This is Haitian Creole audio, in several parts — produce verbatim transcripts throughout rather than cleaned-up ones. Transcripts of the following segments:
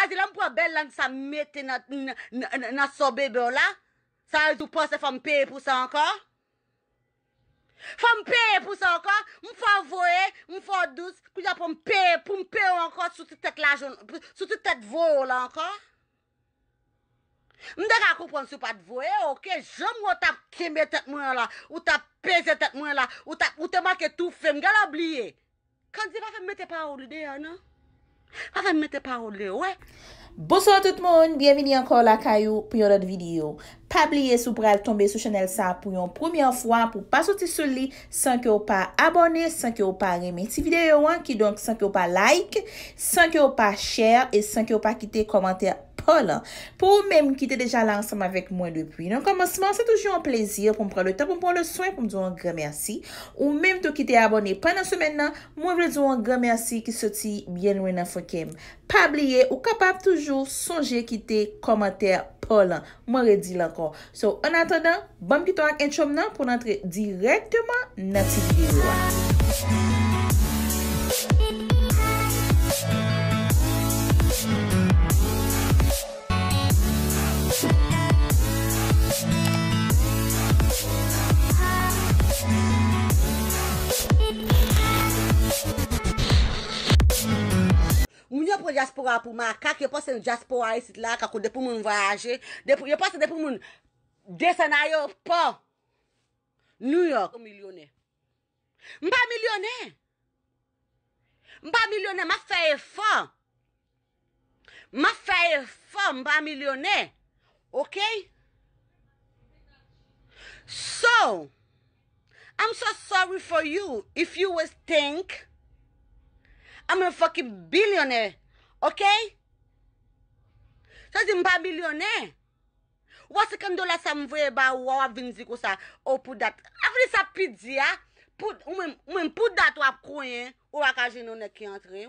Di lè m pran bèl lang sa m mete nan, nan, nan, nan, nan sò bebe w la, sa vle di w panse fò m peye pou sa ankò? Fò m peye pou sa ankò? M fè w voye, m fè w dous, kounye a pou m peye, pou m peye w ankò sou ti tèt lajan, sou ti tèt voye w la ankò? M te ka konprann si w pa t voye, oke, jan m wè w t ap kenbe tèt mwen an la, ou t ap peze tèt mwen an la, ou t ap, ou te manke toufe m, gade w bliye. Kandi, pa fè m mete pawòl ou deyò, non. Pa fè m mete pawòl ou deyò, wè. Bonswa tout moun, byenvini ankò lakay ou pou yon lòt videyo. Pa bliye si w pral tonbe sou chanèl sa pou yon premyè fwa, pou w pa soti sou li san ke w pa abòne, san ke w pa renmen ti videyo an, kidonk san ke w pa like, san ke w pa share e san ke w pa kite kòmantè pa w lan. Pou ou menm ki te deja la ansanm avèk mwen depi nan kòmansman, se toujou yon plezi pou m pran letan pou m pran le swen pou m di w yon gran mèsi. Ou menm tou ki te abòne pandan semèn nan, mwen vle di w yon gran mèsi ki soti byen lwen nan fon kè m. Pa bliye, ou kapab toujou sonje kite kòmantè pa w lan. Mwen redi l ankò. So, an atandan, ban m kite w ak entwo m nan pou n antre dirèkteman nan ti videyo a. Moun yo pran dyaspora pou makak, yo panse dyaspora isit la, kako depi moun vwayaje, depi, yo panse depi moun desann ayewopò New York, milyonè. M pa milyonè. M pa milyonè, m ap fè efò. M ap fè efò, m pa milyonè. Oke? So, I'm so sorry for you if you was think I'm a fucking billionaire. Oke? Sa di m pa milyonè. Ou wè senkant dola sa m voye ba ou, w ap vin di konsa, o pou dat. Avni sa pi di a, pou, ou menm, ou menm pou dat w ap konyen, ou pa ka jwenn yon nèg ki antre.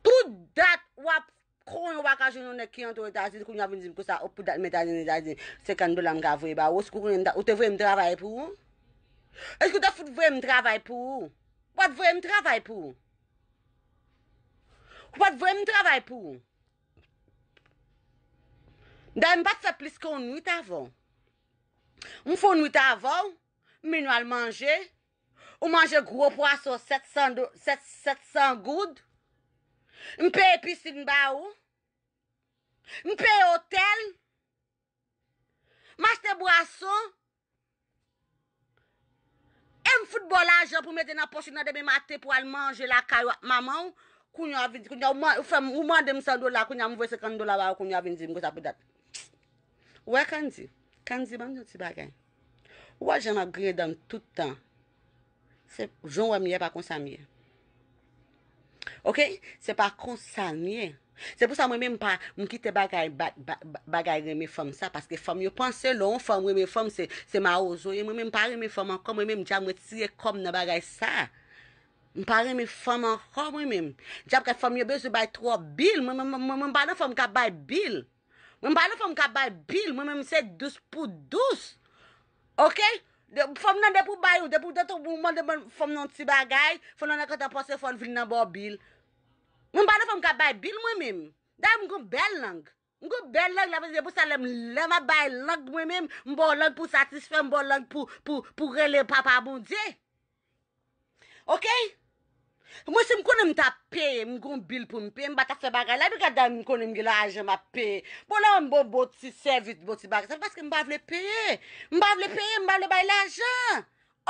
Pou dat w ap konyen, ou pa ka jwenn yon nèg ki antre Etazini, kounye a vin di m konsa, o pou dat m Etazini, Etazini, senkant dola m ka voye ba ou, èske ou konnen m ta, ou te voye m travay pou ou? Èske ou te fout voye m travay pou ou? Ou pa t voye m travay pou ou. Ou pa t voye m travay pou ou. Dayè, m pa t fè plis ke yon nwit avè w. M fè yon nwit avè w, m vin al manje. Ou manje gwo pwason sèt san do-, sèt, sèt san goud. M peye pisin ba ou. M peye otèl. M achte bwason. E m fout ba w lajan pou mete nan pòch ou nan demen maten pou al manje lakay ou ak manman w. Kounye a w vin, kounye a w man-, ou fè m, ou mande m san dola, kounye a m voye senkant dola ba ou, kounye a w vin di m konsa pou dat. Ou wè Kandi? Kandi, ban m di w ti bagay. Ou wè jan m ap griyen dan m tout tan. Se, jan w wè m ye, pa konsa m ye. Oke? Se pa konsa m ye. Se pou sa mwen menm m pa, m kite bagay, ba-, ba-, ba-, bagay renmen fanm sa, paske fanm yo panse lè yon fanm renmen fanm, se, se mawozo ye. Mwen menm m pa renmen fanm ankò, mwen menm dja m retire kò m nan bagay sa. M pa renmen fanm ankò mwen menm. Djab kay fanm yo bezwen bay twòp bil. Mwen, mwen, mwen, mwen, mwen pa nan fanm k ap bay bil. Mwen pa nan fanm k ap bay bil. Mwen menm se dous pou dous. Oke? De, fanm nan depi w bay ou, depi w, depi w mande fanm nan yon ti bagay, fanm nan nan kantan panse fò l vin nan ba w bil. Mwen pa nan fanm k ap bay bil mwen menm. Dayè m gon bèl lang. M gon bèl lang, la vle di se pou sa lè m, lè m ap bay lang mwen menm, m ba w lang pou satisfè, m ba w lang pou, pou, pou rele papa Bondye. Oke? Mwen si m konnen m t ap peye, m gon bil pou m peye, m pa t ap fè bagay la, epi gad la m konnen m gen lajan m ap peye. Bon la m bon, bon ti sèvis, bon ti bagay. Se paske m pa vle peye. M pa vle peye, m pa vle bay lajan.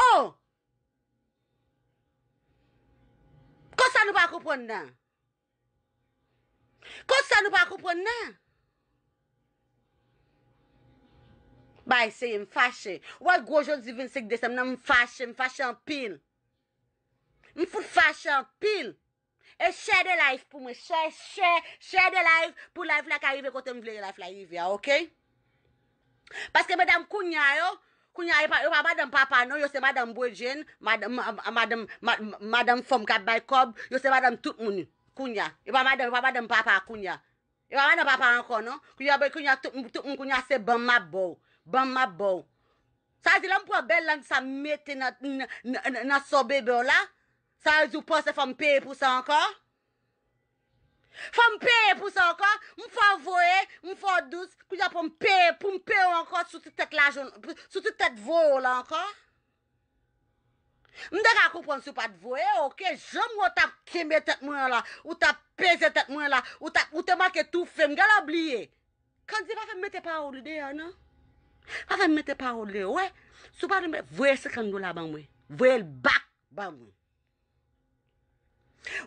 Oh! Konsa nou pa konprann nan. Konsa nou pa konprann nan. Bay seye m fache. Ou wè gwo jodi vennsenk desanm nan m fache, m fache anpil. M fout fache anpil. E share the live pou mwen. Share, share, share the live pou live la ka rive kote m vle live la rive a, oke? Paske medam kounya yo, kounya yo pa, yo pa madanm papa non, yo se madanm bredjenn, madanm, ma-, madanm, ma-, madanm fanm k ap bay kòb, yo se madanm tout moun kounya. Yo pa madanm, yo pa madanm papa kounya. Yo pa madanm papa ankò non. Kounya, kounya tout, tout moun kounya se ban m ap ba w. Ban m ap ba w. Sa vle di lè m pran bèl lang sa m mete nan, nan, nan, nan, nan sò bebe w la, sa vle di w panse fò m peye pou sa ankò? Fò m peye pou sa ankò? M fè w voye, m fè w dous, kounye a pou m peye, pou m peye w ankò sou ti tèt lajan, sou ti tèt voye w la ankò? M te ka konprann si w pa t voye, oke, jan m wè w t ap kenbe tèt mwen an la, ou t ap peze tèt mwen la, ou t ap, ou te manke toufe m, genlè w bliye. Kandi, pa fè m mete pawòl ou deyò, non. Pa fè m mete pawòl ou deyò, wè. Si w pa renmen, voye senkant dola ban mwen. Voye l bak ban mwen.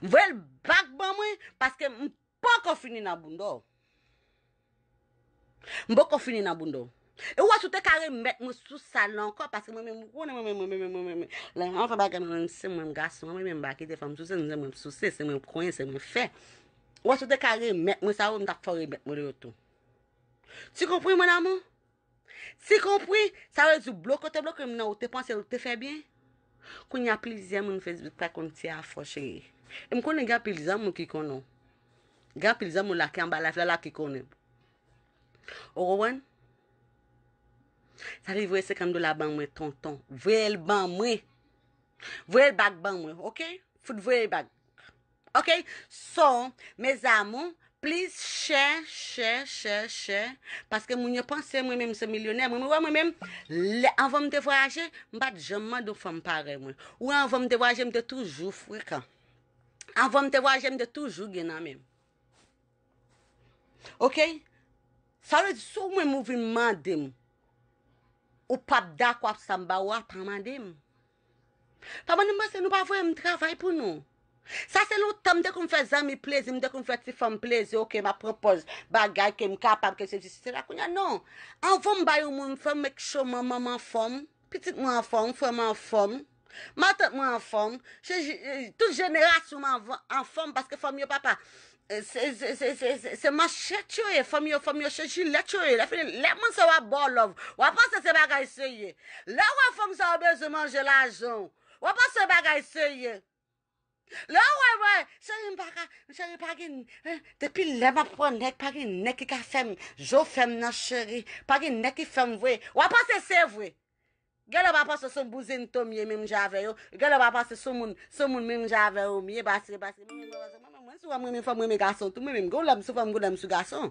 Voye l bak ban mwen, paske m poko fini nan bounda w. M poko fini nan bounda w. E w wè, si w te ka remèt mwen sou sa la ankò, paske mwen menm, ou konnen mwen menm, mwen menm, mwen menm, mwen menm. Lè m ap fè bagay, mwen menm, se mwen menm gason, mwen menm, m pa kite fanm souse, se mwen souse, se mwen konyen, se mwen fè. Ou wè, si w te ka remèt mwen sa, wi, m t ap fè w remèt mwen yo tou. Tu compris, mon amour? Tu compris? Sa vle di, w bloke, w te bloke m nan, ou te panse, ou te fè byen. Kounye a, plizyè moun Facebook pa konn ti afè w, cheri. E m konnen gen anpil zanmi w ki konnen w. Gen anpil zanmi w la ki anba live la, la ki konnen w. Ou konprann? Sa vle di voye senkant dola ban mwen, tonton. Voye l ban mwen. Voye l bak ban mwen, oke? Fout voye l bak. Oke? So, mes amours, please share, share, share, share. Paske moun yo panse mwen menm se milyonè. Mwen, mwen, mwen menm, lè, anvan m te vwayaje, m pa t janm mande yon fanm parèy mwen. Ou anvan m te vwayaje, m te toujou frekan. Anvan m te vwayaje, m te toujou gen nan men m. Oke? Sa vle di, si w menm ou vin mande m, ou p ap dakò ap sa m ba ou a, pa mande m. Pa mande m, paske nou pa voye m travay pou nou. Sa se lontan m te konn fè zanmi plezi, m te konn fè ti fanm plezi, oke, m ap pran pòz bagay ke m kapab, ke sesi, sela, kounye a, non. Anvan m ba yon moun, fò m make sure manman m anfòm, pitit mwen anfòm, frè m anfòm, matant mwen anfòm, se je- eh, tout jenerasyon m anvan- anfòm, paske fanm yo, papa, eh, se, se, se, se, se, se manchèt yo ye, fanm yo, fanm yo, se jilèt yo ye. Lè fini, lè moun sa w ap ba w love, w ap panse se bagay serye. Lè w wè fanm sa w bezwen manje lajan w, w ap panse bagay serye. Lè w wè, wè, cheri, m pa ka, cheri, pa gen, eh, depi lè m ap pran nèg, pa gen nèg ki ka fè m, jan w fè m nan, cheri, pa gen nèg ki fè m vre. W ap panse se vre. Genlè w pa panse se yon bouzen tou m ye menm jan avè yo. Genlè w pa panse se yon moun, se yon moun menm jan avè yo m ye, paske, paske mwen, mwen, mwen, mwen, mwen, si w wè m renmen fanm, renmen gason tou, mwen menm, gon lè m sou fanm, gon lè m sou gason.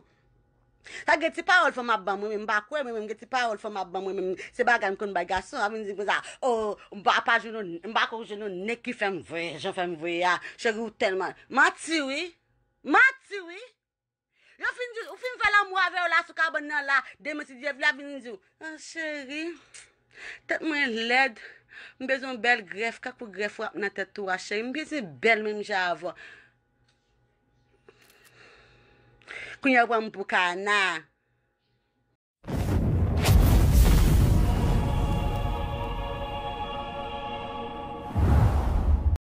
Sa gen ti pawòl fanm ap ban mwen menm, m pa kwè mwen menm, gen ti pawòl fanm ap ban mwen menm, se bagay m konn bay gason, a vin di konsa, oh, m pa, pa jwenn yon, m pa ko jwenn yon nèg ki fè m vre, jan fè m vre a, cheri ou tèlman, manti wi, manti wi. Yo fin di, ou fin fè lanmou avè yo la sou kabann nan la, demen si Dye vle, a vin di w, ah, cheri, tèt mwen lèd, m bezwen yon bèl grèf, kankou grèf w ap nan tèt ou a, cheri, m bezwen bèl menm jan avè w. Kounye a yo pran m pou kana.